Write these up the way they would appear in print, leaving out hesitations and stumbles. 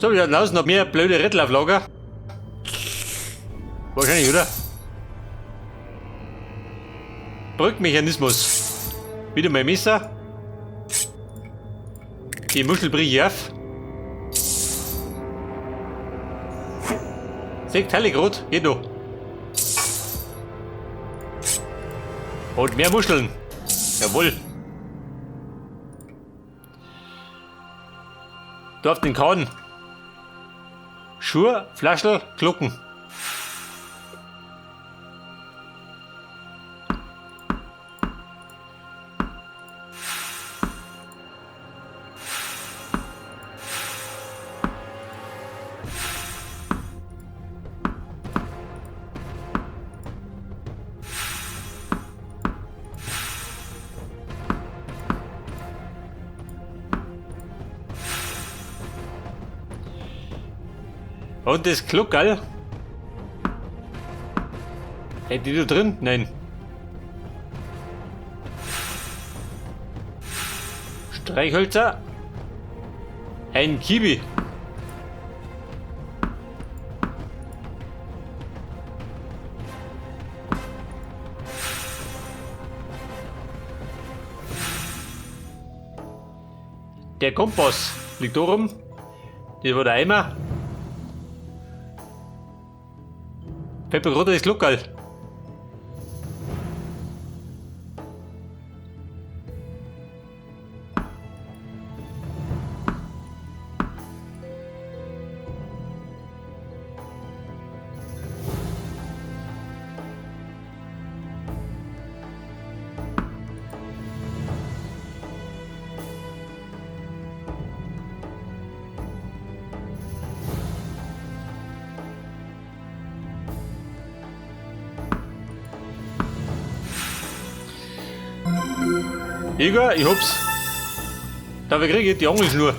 So, wir hatten noch mehr blöde Rädel auf Lager. Wahrscheinlich, oder? Brückmechanismus. Wieder mein Messer. Die Muschel brich ich auf. Sechs Teile grad, geht noch. Und mehr Muscheln. Jawohl. Da auf den Kahn. Schuhe, Flaschel, Glocken. Und das Gluckerl. Hält die da drin? Nein. Streichhölzer. Ein Kiwi. Der Kompass liegt da rum. Das war der Eimer. Pepe gerade das Gluckerl. Igor, ich hab's. Da kriege ich die Angelschnur.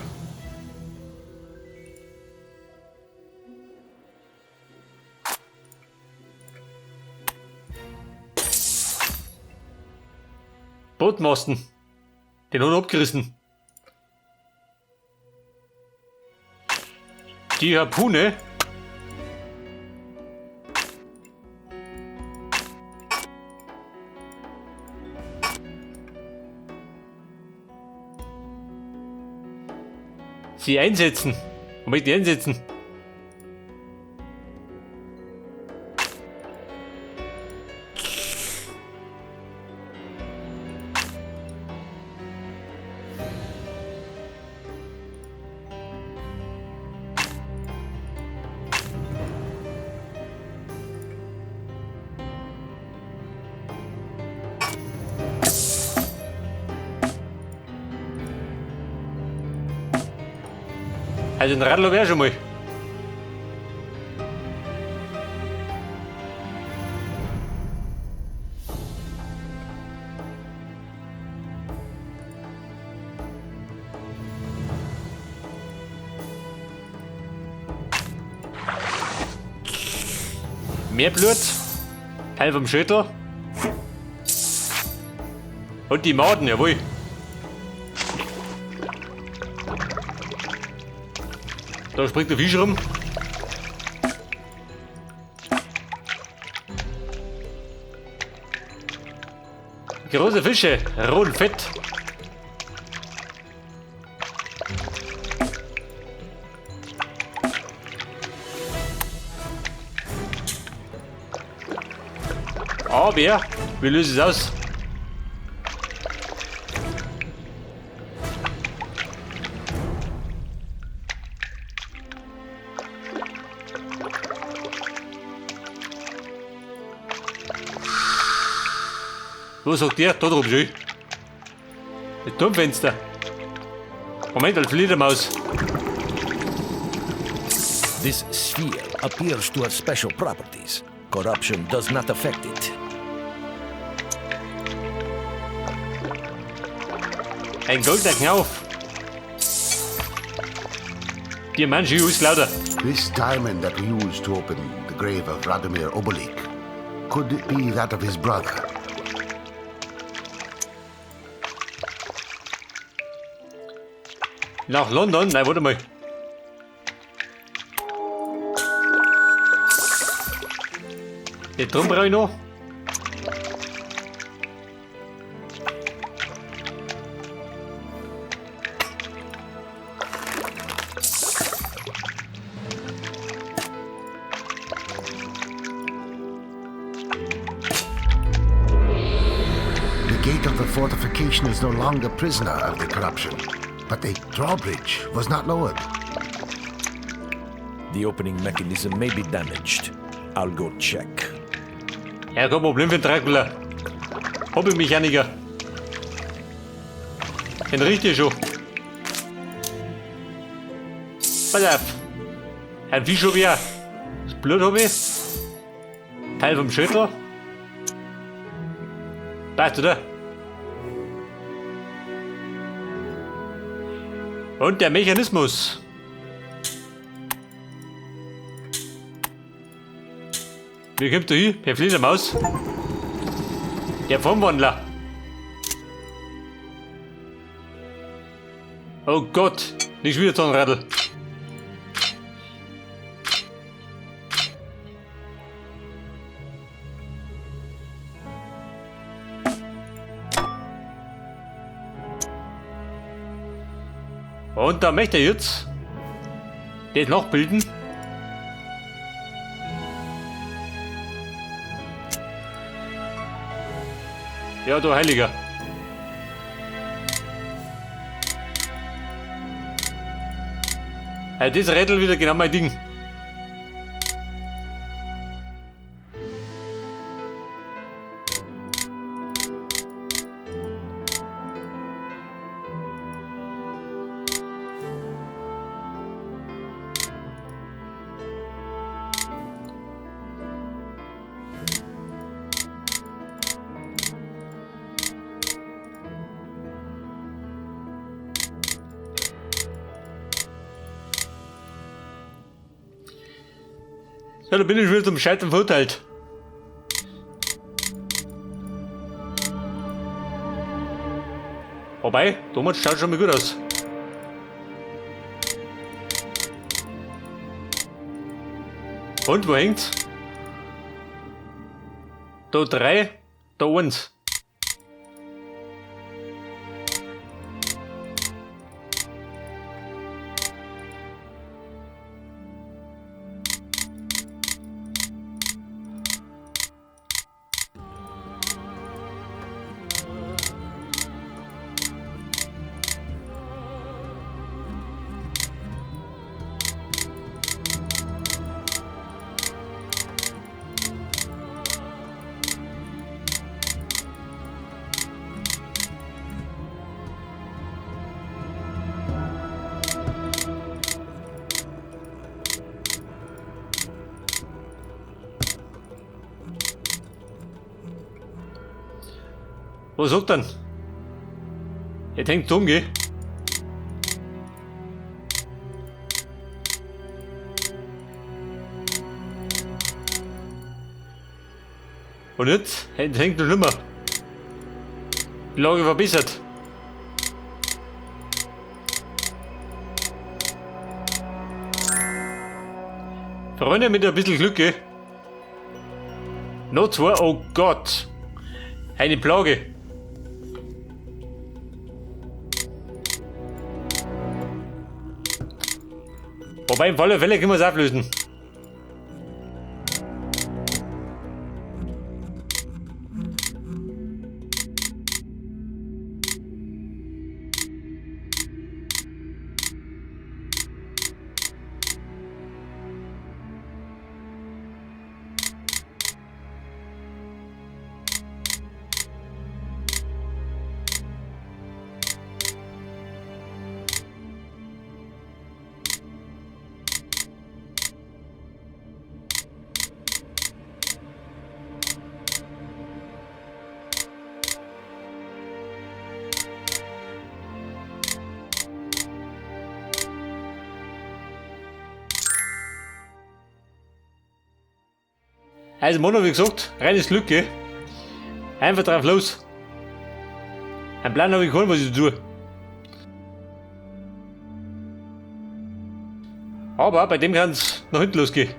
Bootmasten. Den hat er abgerissen. Die Harpune. Sie einsetzen. Wo möchte ich einsetzen? Also ein Radler wäre schon mal. Mehr Blut. Teil vom Schädel. Und die Maden, jawohl. Da springt der Fisch rum. Große Fische, rot und fett. Aber wir lösen es aus. Wo sagt der? Da drüben schön. Das Turmfenster. Moment, da Fledermaus. This sphere appears to have special properties. Corruption does not affect it. Ein goldener Knauf. Diamant schön lauter. This diamond that we used to open the grave of Radomir Obelik, could it be that of his brother? Nach London? Nein, warte mal. Den Turm brauche ich noch. The gate of the fortification is no longer prisoner of the corruption, but the drawbridge was not lowered. The opening mechanism may be damaged. I'll go check. Ja, kein Problem für den Dracula. Hobby-Mechaniker. Den riecht ihr schon. Pass auf. Ein Fisch hab ich auch. Das Blut hab ich. Teil vom Schädel. Passt, oder? Und der Mechanismus. Wie kommt der hin? Per Fledermaus. Der Formwandler. Oh Gott, nicht wieder Zahnradl. Und da möchte er jetzt das nachbilden. Ja, du Heiliger. Ja, das Rädel wieder genau mein Ding. Ja, da bin ich wieder zum Scheitern verurteilt. Wobei, Thomas schaut schon mal gut aus. Und, wo hängt's? Da 3, da 1. Was sagt denn? Jetzt hängt um, gell? Und jetzt? Jetzt hängt noch schlimmer. Die Lage verbessert. Freunde, mit ein bisschen Glück, gell? Noch zwei, oh Gott. Eine Plage. Wobei, im Falle Fälle können wir es auflösen. Also Mono, wie gesagt, reines Glück, gell? Einfach drauf los. Ein Plan habe ich keinen, was ich tue. Aber bei dem kann's nach hinten losgehen.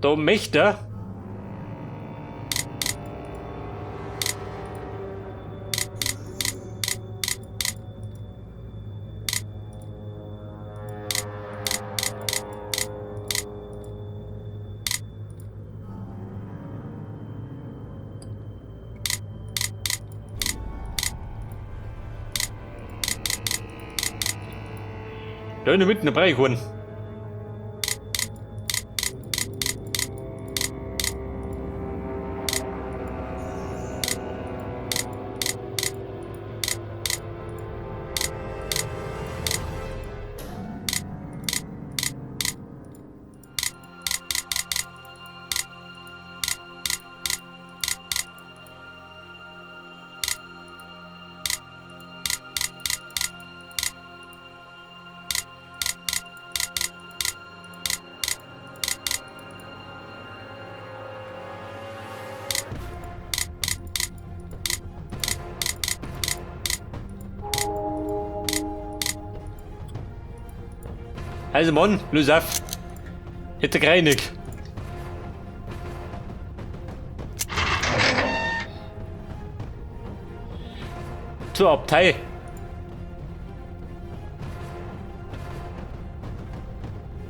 Da möchte er. Da in der Mitte, da brauche ich keinen. Also Mann, los auf. Hätte Kreinig. Zur Abtei.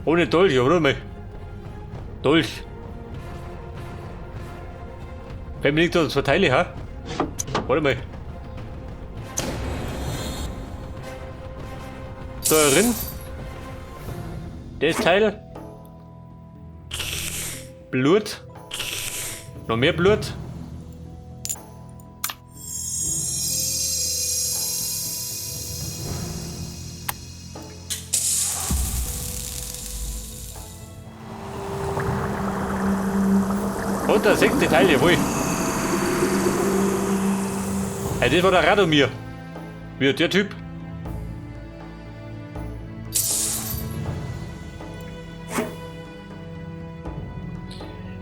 Ohne Dolch, oder mal? Dolch. Wenn mir nicht da zwei Teile, ha? Warte mal. Da drin. Das Teil. Blut. Noch mehr Blut. Und der sechste Teil, jawohl. Hey, das war der Radomir. Wie der Typ.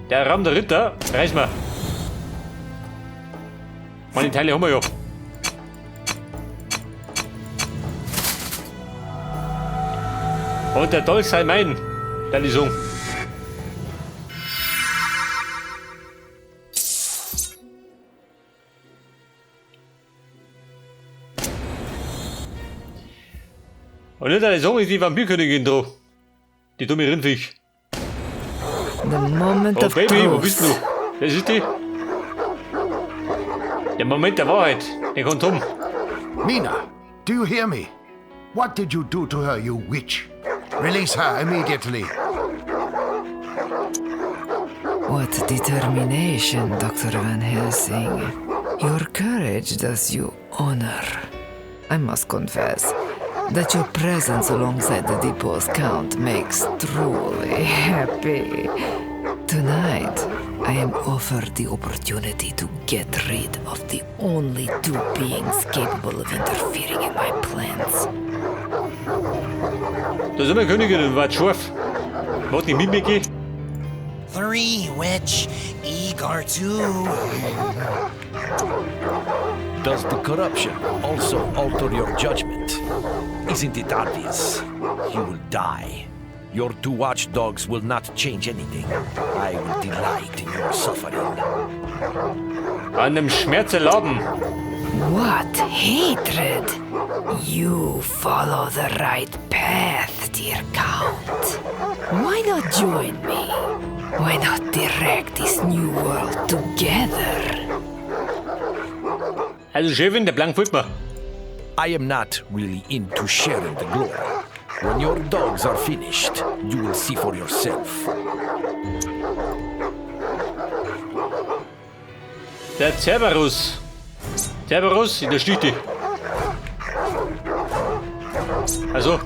Der Raum der Ritter, reiß mal. Meine Teile haben wir ja. Und der Dolch sei mein, der Lisung. Und nicht der Song ist die Vampirkönigin da. Die dumme Rindviech. The moment Oh of Baby, wo truth. bist du? Das ist die. Der Moment der Wahrheit. Der kommt um. Mina, do you hear me? What did you do to her, you witch? Release her immediately. What determination, Dr. Van Helsing. Your courage does you honor. I must confess that your presence alongside the deposed Count makes truly happy. Tonight, I am offered the opportunity to get rid of the only two beings capable of interfering in my plans. Da sind wir Königin und war scharf. Macht nicht mit mir gehen. 3, witch. Igor 2. Does the corruption also alter your judgment? Isn't it obvious? You will die. Your 2 watchdogs will not change anything. I will delight in your suffering. An dem Schmerz erlauben. What hatred! You follow the right path, dear Count. Why not join me? Why not direct this new world together? Also Chefin, der Plan gefällt mir. I am not really into sharing the glory. When your dogs are finished, you will see for yourself. Der Cerberus. Cerberus, in der Stichte. Also.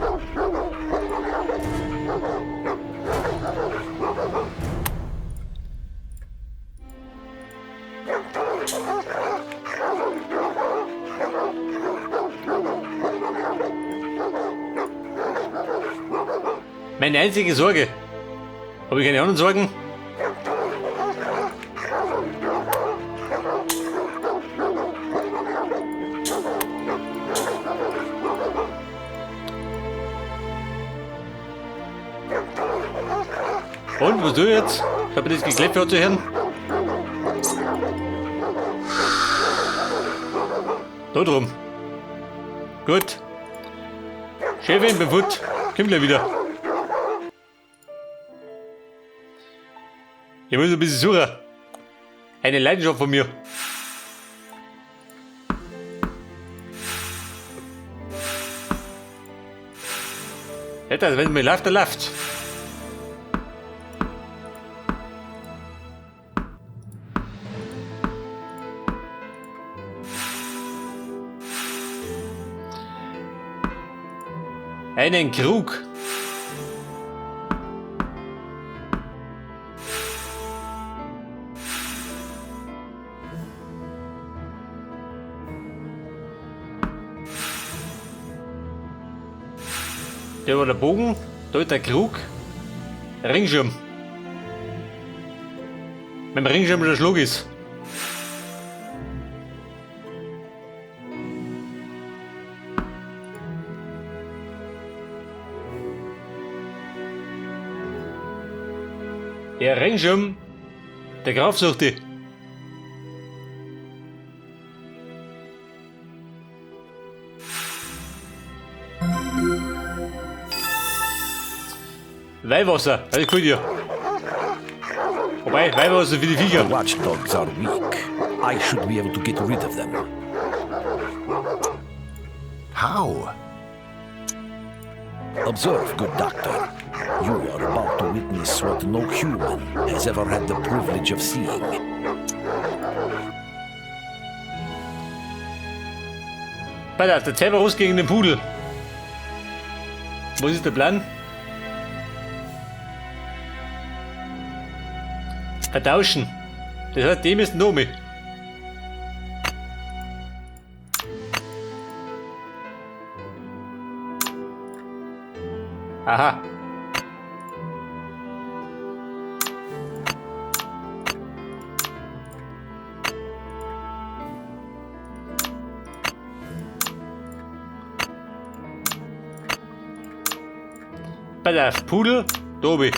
Meine einzige Sorge. Hab ich keine anderen Sorgen? Und, was tue ich jetzt? Ich habe das Gekläffe zu hören. Da drum. Gut. Chefin, bin fort. Komm gleich wieder. Ich muss ein bisschen suchen. Eine Leidenschaft von mir. Hätte, wenn mir läuft, dann läuft. Einen Krug. Der war der Bogen, da ist der Krug. Ringschirm. Mit dem Ringschirm der Schlag ist. Der Ringschirm, der Graf sucht die. Weihwasser, das gefällt dir. Wobei, Weihwasser für die Viecher. The watchdogs are weak. I should be able to get rid of them. How? Observe, good doctor. You are about to witness what no human has ever had the privilege of seeing. Pass auf, der Cerberus gegen den Pudel. Was ist der Plan? Vertauschen. Das heißt, dem ist Nomi. Aha. Pass auf, Pudel, Tobi.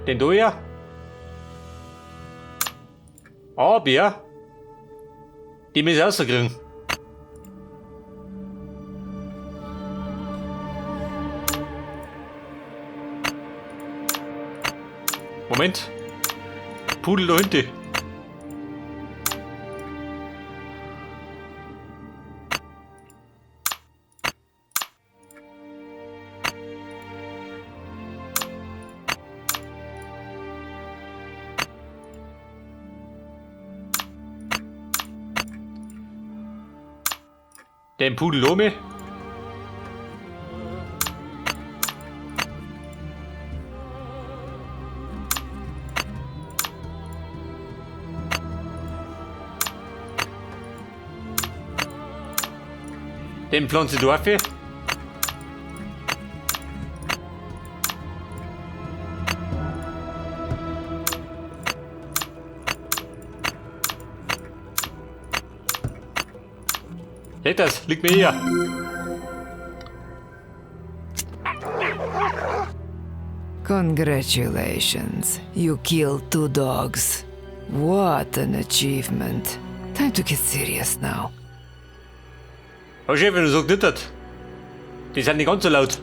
Den da ja. Aber die müssen rauskriegen. Moment. Pudel da hinten. Den Pudel Lome. Den pflanze du auf. Seht das, liegt mir hier. Congratulations, you killed 2 dogs. What an achievement. Time to get serious now. Oh Chef, wenn du so knittert. Die sind nicht ganz so laut.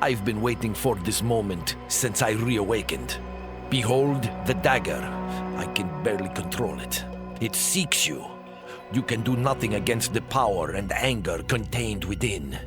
I've been waiting for this moment since I reawakened. Behold the dagger. I can barely control it. It seeks you. You can do nothing against the power and anger contained within.